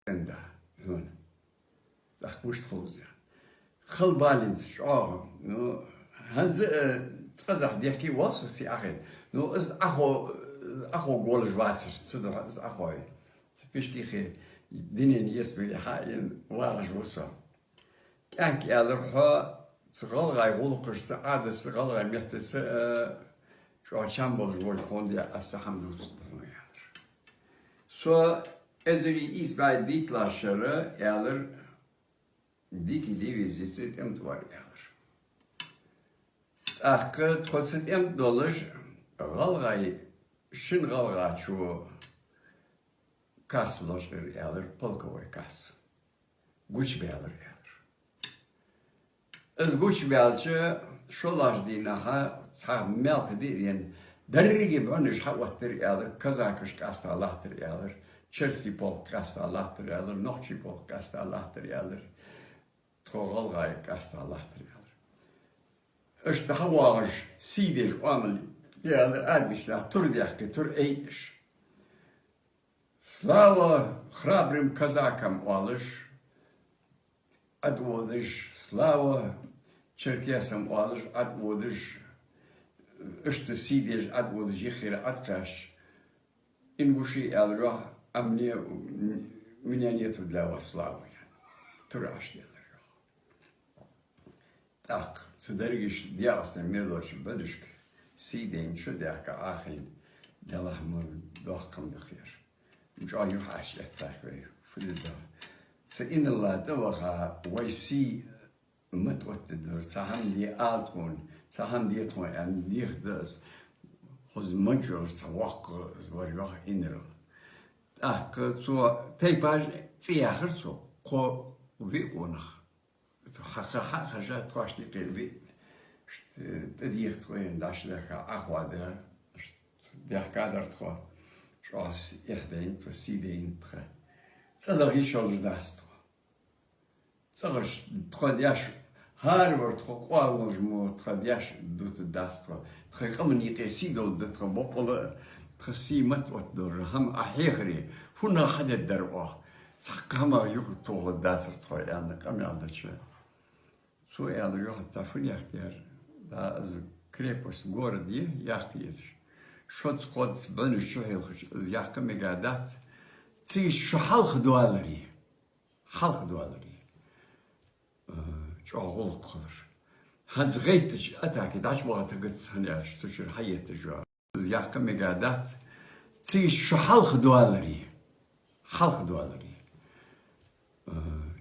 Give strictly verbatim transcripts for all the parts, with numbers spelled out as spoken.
цӀен да, зона. ТӀаккха мишта хул из? Хала балийца чӀоагӀа. Ну, хӀанз, э, цкъаза дехке воал со сий Ӏохайна. Ну, из Ӏохо-, Ӏохо голаш вацар, цудухьа из Ӏохой. Цу пиштихе динен езбе хьаийна вагӀаш ва со. КӀаьнк, аьлар, хьо цу гӀалгӀай гӀулакхашца, Ӏадаташца, гӀалгӀай меттаца, э, чӀоагӀа чам болаш волга хьона де, аз цхьа хӀама дувц хьона, аьлар. Со эзар ийс бӀаь дийтталагӀча шера, аьлар, дикий дивизеца тӀем тӀа вар, аьлар. ТӀаккха тхо цу тӀем тӀа долаш, гӀалгӀай, шин гӀалгӀачо касса лочкъаяр, аьлар, полковой касса. Гучабаьлар, аьлар. Из гучабаьлча, шоллагӀча дийнахьа цхьа маьлха ди а даьнна, деррига бӀунаш хьаоттаяр, аьлар, казакаш къаьста латтар, аьлар, черсий полк къаьста латтар, аьлар, нохчий полк къаьста латтар, аьлар, тхо гӀалгӀай къаьста латтар, аьлар. Иштта хьавоагӀаш, сий деш оамал, аьлар, арбична тур дехке, тур айдеш. «Слава храбрым казакам», оалаш, Ӏододаш, «Слава черкесам», оалаш, Ӏододаш, иштта сий деш, Ӏододаш, йиххира Ӏокхаьчача, «Ингуши», аьлар йоах, «а мне, меня нету для вас славы». Тур Ӏоделар йоах. ТӀаккха цу дерригаш дегӀаста мел долча бӀунашка сий дайна, чу даьхка Ӏохайна, Даллахь, ма доккха хӀама да-кх ер. ЧӀоагӀа юхьаш эттача вай фу де деза? Цу инарла тӀаваха, вай сий матӀоттадер, цхьа хӀама де ала тхона, цхьа хӀама де тхона аьнна, деха деза. Хоза мачча йолаш цхьа воккха вар йоах инарал. ТӀаккха цо тайпаш цӀи яхар цо, кхо виъ къонах. Хьа-, хьа-, хьа-, хьажа тхоашта юкъера виъ. Ш-, тӀадийха тхо аьнна, дӀачудехка Ӏохоадаьр. Ш-, дехкадар тхо. ЧӀоагӀа с-, эхь дайнад тха, сий дайнад тха. ЦӀадаха йиш йолаш дац тхо. ЦӀагӀарча тхо деш, хӀаравар тхо къоабалдеш мо тха деш дутаргдац тхо. Тха къаман юкъе сий долаш да тха боккъала, тха сий матӀоттадер, хӀама Ӏа хьехаре, хӀана хьадергдар оаха? Цхьаккха хӀамах юхатохаргдацар тхо, аьнна, къамаьл дича. Цо аьлар йоах, тӀаккха фу яхтар? Да, из крепость, город я, яккха езаш. Шозза-кхозза бӀунаш чухьелхача, из яккха мегаргдац. Цига шо хьалхадоаларе. Хьалхадоаларе. Э, чӀоагӀа гӀулакх хилар. ХӀанз гӀайттача атаке дӀачубаха тахац хӀана аьлча, цу чура хьаетташ ва. Из яккха мегаргдац. Цига шо хьалхадоаларе. Хьалхадоаларе. Э,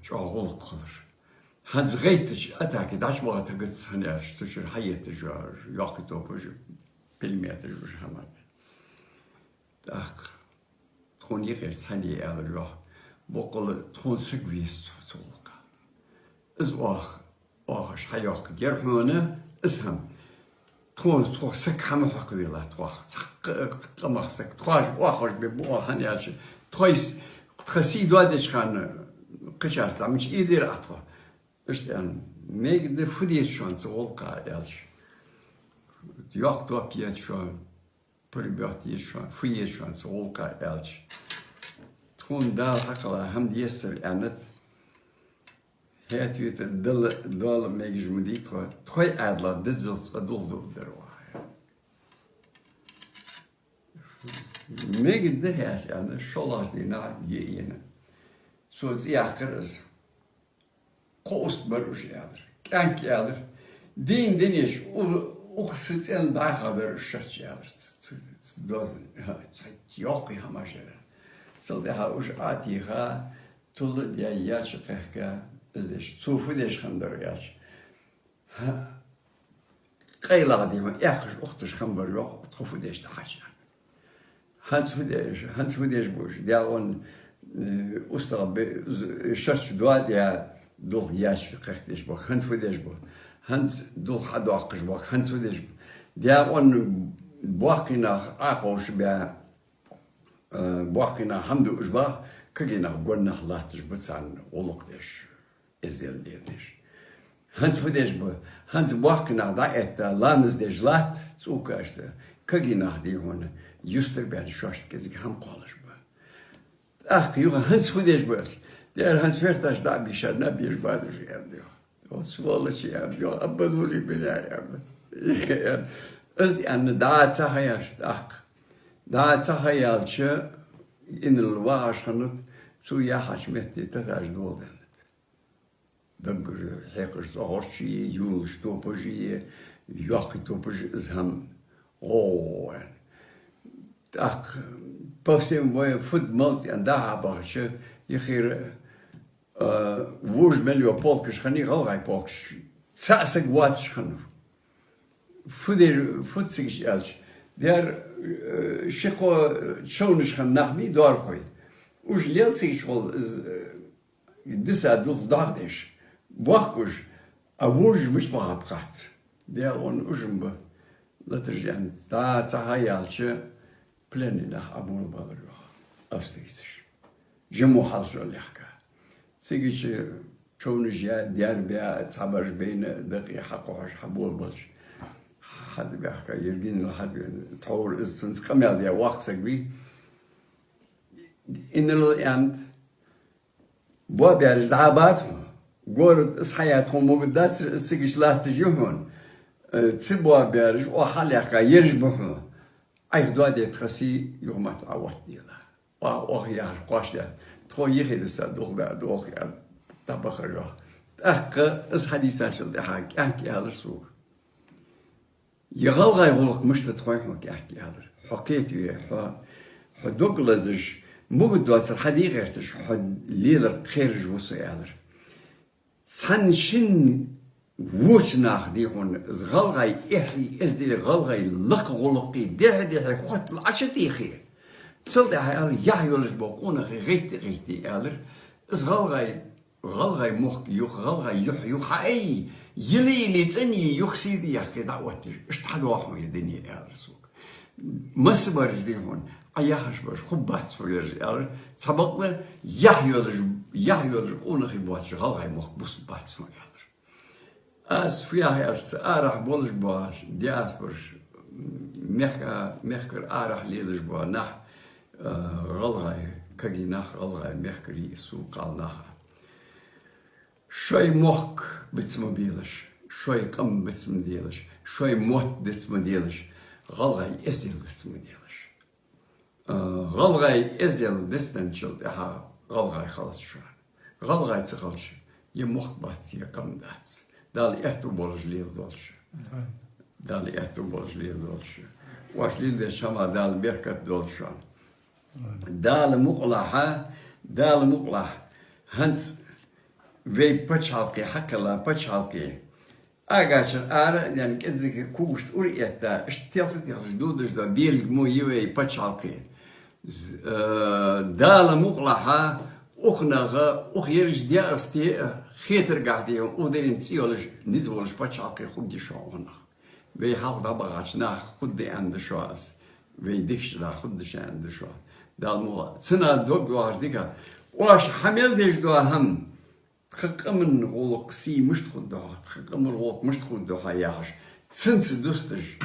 чӀоагӀа гӀулакх хилар. ХӀанз гӀайттача атаке дӀачубаха тахац хӀана аьлча, цу чура хьаетташ ва, йоккхий топаш, пулеметаш, уж хӀама. ТӀаккха тхона юкъера цхьанне аьлар йоах: «Боккъала тхона саг веза цу, цу гӀулакха. Из оаха, оаха уж хьайоаккхаргьяр хьона, из хӀама. Тхона тхох саг хьа ма хьокхавелахь тхох, цхьаккха къамах саг. Тхоаш оаха уж бе бу оаха, хӀана аьлча, тхоай с-, тха сий доадеш хана кхычарца дӀа мича ийдера Ӏа тхо?» Иштта аьнна, «Мегаргда, фу деза шоана цу гӀулакха?» аьлча. «Йоккха топ еза шоана, пулемёт еза шоана, фу еза шоана цу гӀулакха?» аьлча. «Тхона Дала хьакхелла хӀама дезацар», аьннад. «ХӀаьта-вета Дала, Дала мегаш ма дий тхо, тхоай Ӏаьдалах дезалца цкъа дулх дергдар оаха». «Мегаргда хьона», аьнна, шоллагӀча дийнахьа йиъ йина. Цо цӀи яьккхар из. Кхо уст бар уж, аьлар. КӀаьнк, аьлар, дийна динеш, у-, укх са цӀен дӀахо дар уж шоаш, аьлар. Ц-, ц-, ц-, доазон, цхьа йоккхий хӀамаш яр. Цул тӀехьагӀа уж Ӏотийха, тулла а даь, яьча кхехка, из деш. Цо фу деш хиннадар аьлча, хӀа, къайлагӀа дийма, эккхаш, ухташ хиннабар йоах, тхо фу деш да хьажа. ХӀанз фу деш, хӀанз фу деш ба уж? Даькъон, э, устагӀа бе-, з-, шоаш доадаь, дулх яьча кхехкадеш ба-кх, хӀанз фу деш ба? ХӀанз дулх хьадоаккхаш ба-кх, хӀанз фу деш ба? Даькъон боккхий нах Ӏоховшабаь, э, боккхий нах хӀама дуаш ба-кх, кагий нах гонахьа латташ ба царна гӀулакх деш, эздел деш. ХӀанз фу деш ба? ХӀанз боккхий нах дӀаэтта, ламаз деш латт, цӀока ашта, кагий нах, дий хьона, юстара баьнна шоашта кӀезига хӀама кхоллаш ба. ТӀаккха юха хӀанз фу деш ба аьлча, дера хӀанз ферташ дӀа а бийша, наб еш ба уж, аьннад йоах. Оцу сволочи, аьннад йоах, обманули меня, аьннад. Из аьнна дӀа ца ха яьлча тӀаккха. ДӀа ца ха яьлча, инарла вагӀаш хиннад, цо яхача метте таташ доладаьннад. Даггара хьекхаш цӀогӀарчий, юлаш топаший, йоккхий топаш из хӀама гӀо. ТӀаккха по всем воям фуд малтӀен дӀа-хьа бахача, йихира, а, вож мел йола полкаш хиннай, гӀалгӀай полкаш. Цхьа саг воацаш хиннав. Фу дер, фуд цига аьлча, дера, э, ши-кхо човнаш хинна нах бий, доархой. Уж лел цига гӀолла, из, э, диса дулх дӀохдеш. Бохк уж, а вожаш мича бахаб хац. Даьла, вон уж-м ба. Латаржен, дӀа ца ха яьлча, пленный нах Ӏоболабелар йоах австрийцаша. Жимо хьалсо лехка. Цигача човнаш я, дерб я, цхьабараш байна, дакъе хьакхухьаш, хьаболабелча, хьатӀабаьхка, Евгений хьатӀавена, тхьовра из цунца къамаьл даь воккха саг вий. Инарла аьннад, боабаьраш дӀабаьб хьона. Город из хьаяь тхона могаргдацар, из цигача латташ я хьона. Э, ца боабаьраш, оаха хьалаьхка ераш ба хьона. Ӏайха доаде тха сий, юха мотт Ӏооттаделахь. Оаха, оаха яхар кхоачашдаь, тхо йихи диса дулх да, дулх, аьнна, дӀабахар йоах. ТӀаккха из хьадийцачул тӀехьагӀа кӀаьнк аьлар сога: «Е гӀалгӀай гӀулакх мишта да хой хьона, кӀаьнк», аьлар. «Хьо кхетаве, хьо, хьо дог лазаш, мугӀ доацар хьа дий гӀерташ, хьо лелар кхераш ва со», аьлар. Цхьан шин воча наха, дий хьона, из гӀалгӀай эхьи эздели, гӀалгӀай лакха гӀулакхи дехьа-дехьа хоттал Ӏочутехе. Цул тӀехьа аьлар: «Яхь йолаш бола къонахий гӀайтта-гӀайтта», аьлар. «Из гӀалгӀай, гӀалгӀай мохк юха, гӀалгӀай юхь юха хьаайе, йилли-йилли цӀенъе, юха сий тӀа яьккхе дӀаотташ, иштта хьадоагӀа хьона ер дуне», аьлар сога. «Массабараш, дий хьона, Ӏа яхаш бараш хургбац хьона ераш», аьлар. «Цхьабакъда яхь йолаш, яхь йолаш къонахий боацаш гӀалгӀай мохк бусалба бац хьона», аьлар. Аз фу яхар аьлча, цу арахьа болаш бола диаспораш, мехка, мехкара арахьа лелаш бола нах, а, гӀалгӀай кагий нах, гӀалгӀай мехкарий, сога кхалнаха. Шоай мохк бицма белаш, шоай къам бицма делаш, шоай мотт дицма делаш, гӀалгӀай эздел дицма делаш. А, гӀалгӀай эздел дицденначул тӀехьагӀа гӀалгӀай хилац шо. ГӀалгӀай ца хилча, е мохк бац, е къам дац. Дала аьттув болаш леладолда шо. Дала аьттув болаш леладолда шо. Оаш леладеча хӀаман Дала беркат долда шоана. Дала мукъалахь, Дала мукъалахь, хӀанз вай паччахьалкхе хьакхелла паччахьалкхе, ага чура ара а даьнна, кӀеззига когашта ура а этта, иштта телха-телхаш додаш дола белгало я вай паччахьалкхе. З-, э, Дала мукъалахь, укх наха, укх ерригача даькъасте а хетаргахьа, дий хьона, укх деррига цӀи йолаш, низ волаш паччахьалкхе хургья шоана укх наха. Вай хьалха дӀабахача наха хургда аьнна да шоана аз. Вай дикача наха хургда шоана аьнна да шоана. Дала мукъалахь. Цунах дог доахаш дика. Оаш хьа мел деш дола хӀама, тха къаман гӀулакх сий мишта хургда хьона, тха къаман гӀулакх мишта хургда хьона яхаш, цунца дусташ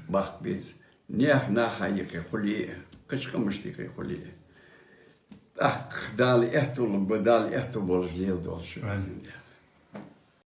бахка беза. Наьха наха юкъе хуле а, кхыча къамашта юкъе хуле а. ТӀаккха Дала аьттув лургба, Дала аьттув болаш леладолда шо. Амин.